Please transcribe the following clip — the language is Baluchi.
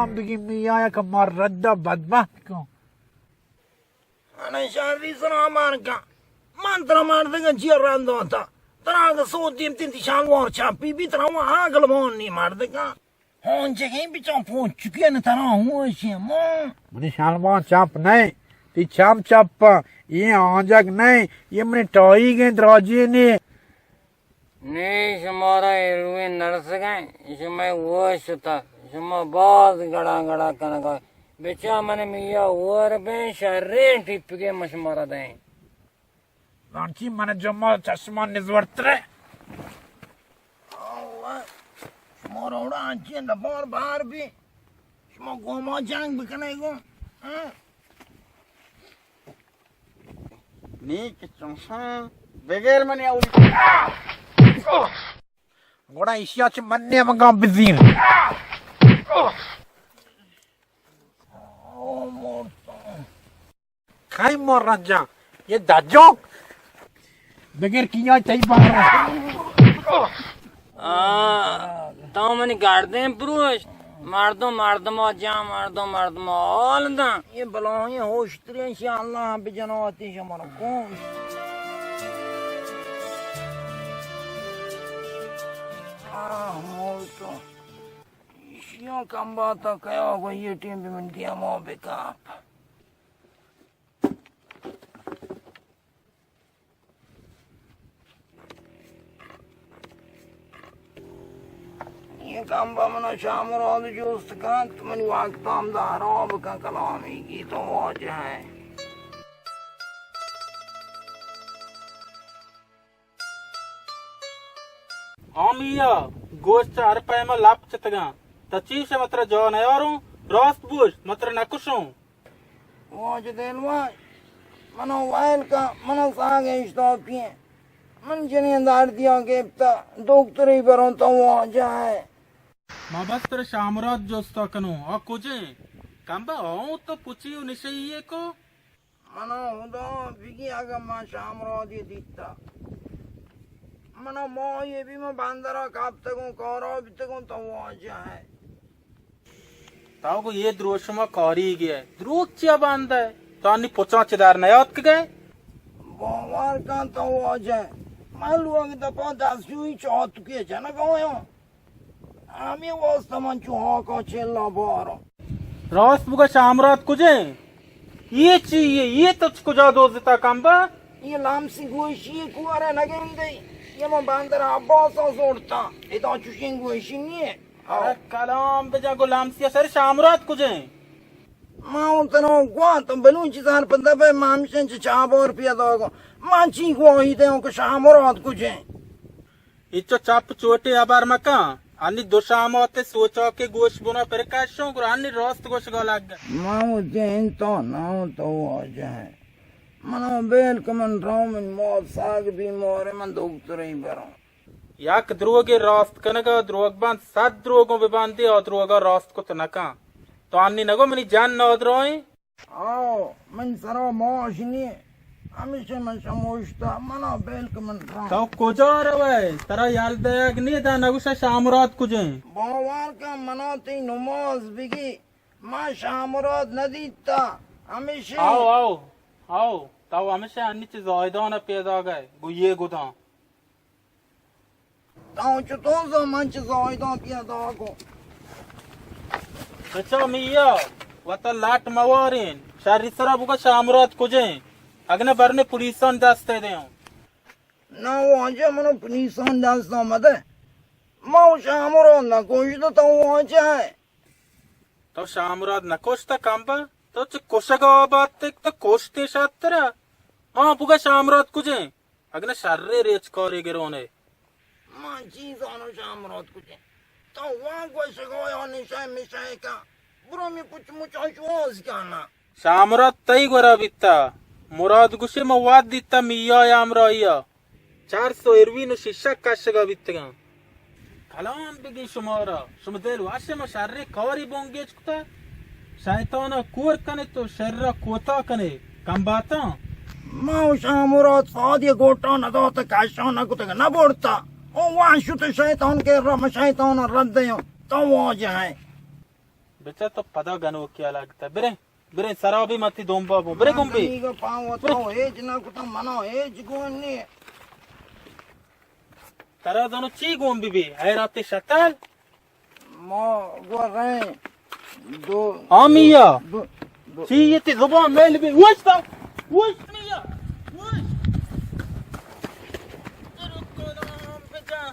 ہم بگی میاں یک مار رد بدبخت کن۔ انا شاری سرا مار کن۔ من ترا مردگاں چیا رند داتا؟ ترا اگہ سود دیم تین تی شالوار چپی بی، ترا وہ عقل مان نی مردگاں۔ ہون چکیں بچا پونچکی نے ترا ہوش ما۔ منی شالوار چپ نہیں، تی چم چپ، یہ آنجک نہیں، یہ منی ٹائی گیں دراجی نے۔ نی شمارا ایرویں نرسگیں، شمئے وش شتگ، شما باز گڑا گڑا کنگا۔ بچا من میا ور بیں، شریں ٹپگے من شمارا دیں۔ زانچی من جمع چشمان نزورترے۔ آوہ، شما روڑا انچیں دپار بار بی، شما گوما جنگ بکنے گو۔ ہاں؟ نی کہ چوشاں بغیر منی اولی۔ گڑا ایشیا چہ من نیمگاں بزیر۔ کئی مور رنجاں، یہ دجوک۔ بغیر کیا تئی بار۔ آ، تو منی گردن پروشت۔ مردم مردم جان، مردم مردم حال داں۔ یہ بلاہیں ہوشتریں شی اللہ بجناتی شمر کوش۔ آہ، موتو۔ ایشیاں کمباتا کیا گو یہ ٹیم بھی من دیما بکاپ۔ یہ کمبا منا شامراد جوست کنت، منی وقت ہم دارا بکن کلامی کی تو واجہ ہے۔ آ میا، گوشت چہ ہر پیما لپ چتگاں۔ تا چیش متر جا نیاروں، راست بوش، متر نکشوں۔ واجہ دلواش، منا ویل کا، منا ساگ اشتاپی۔ من جنین دردیا گپتا، دکتری بروں تو واجہ ہے۔ ما بس تر شامراد جوستا کنوں، آ کجیں؟ کمبا آؤں تو پچی و نشئی کو؟ منا ہدا بگی اگہ من شامرادی دیتا۔ منا ماہی بی من بندرا کپتگوں، کارا بیتگوں تو واجہ ہے۔ تو گو یہ دروشما کاری گئے۔ دروگ چیا بند ہے؟ تو انی پچاں چہ در نیاتک گئے؟ باور کن تو واجہ۔ من لوگ دپا دستشوئی چاتکی جنگ آیاں۔ ہمے واسطہ من چو ہاکاں چلا باروں۔ راست بگا شامراد کجیں؟ یہ چی یہ؟ یہ تو چ کجا دوزتا کمبا؟ یہ لمسی گوشی کوارا نگندے۔ یہ من بندر عباسا زورتا۔ ادا چوشیں گوشی نیے۔ ارے کلام بجا گو لمسی سر شامراد کجیں؟ ما اون تنو گوان تو بلوچی زان پندہ پہ مامشن چ چابور پیدا گو۔ من چی گواہی دے کہ شامراد کجیں؟ اچو چپ چوٹے ہبر مکن۔ انی دو شامات سوچا کہ گوش بنا پر کشوں، گڑا انی راست گوشگا لگ۔ ما وتی انسان نہ تو واجہ ہے۔ منا بیل کہ من راو، من مات ساگ بیمار، من دکتری بروں۔ یک دروگے راست کنگا دروگ بند، صد دروگوں ببندی، آ دروگا راست کت نکن۔ تو انی نگو منی جن نادرائیں؟ آو، من سرا معاش نیے، ہمیشہ من شموشتا، منا بیل کہ من راں۔ تو کجا روئے؟ ترا یل دیگ نیے، دا نگوشا شامراد کجیں؟ باور کن منا تئی نماز بگی، ما شامراد ندیتا، ہمیشہ۔ آو، آو، آو، تو ہمیشہ انی چہ زاہدان پیدا گئے، گو یہ گداں۔ تاں چتون زان من چہ زاہداں پیدا کو؟ بچا میا، وتا لاٹ موارین، شری سرا بگا شامراد کجیں؟ اگنے برنے پولیسان دست دیوں۔ نہ واجہ، منو پولیسان دست آمدے۔ ما شامراد نہ کشت، تو واجہ ہے۔ تو شامراد نہ کشت کمبا؟ تو چہ کشگ آباد تک تو کشتے شاترا۔ ہاں، بگا شامراد کجیں؟ اگن شریں ریچکارے گرون ئے۔ من چی زانوں شامراد کجیں؟ تو وان گوشگا یا نشہ مشہ کن۔ برو می پچ مچاں شواز کن۔ شامراد تئی گورا بیتا۔ مراد گوشے من وت دیتا میا ء ہمراہیا۔ چرس و ہیروین و شیشک کشگا بیتگاں۔ کلام بگی شمارا، شما دل وش، ما شریں کاری بنگیج کتا۔ شیطانا کور کنیت و شرا کوتا کنیت۔ کم باتاں۔ ما و شاہ مراد سادی گوٹا ندات، کشا نکتگ، نبرتا۔ او وان شت شیطان کرا، ما شیطانا رد دیاں۔ تو واجہ ئے۔ بچا تو پدا گنوکی لگتا. برے، برے سرابی متی دومبا بو. برے گمبی. دنیگا پاؤں تو ہیچ نہ کتا، منا ہیچ گون نی. ترا زانو چی گون بی بی؟ حیرات شتل؟ ما گو رہے دو. آمیا. دو، دو. چی یہ تی زبان میل بی؟ وشتا، وشت میا، وشت. ترو کلام بجا.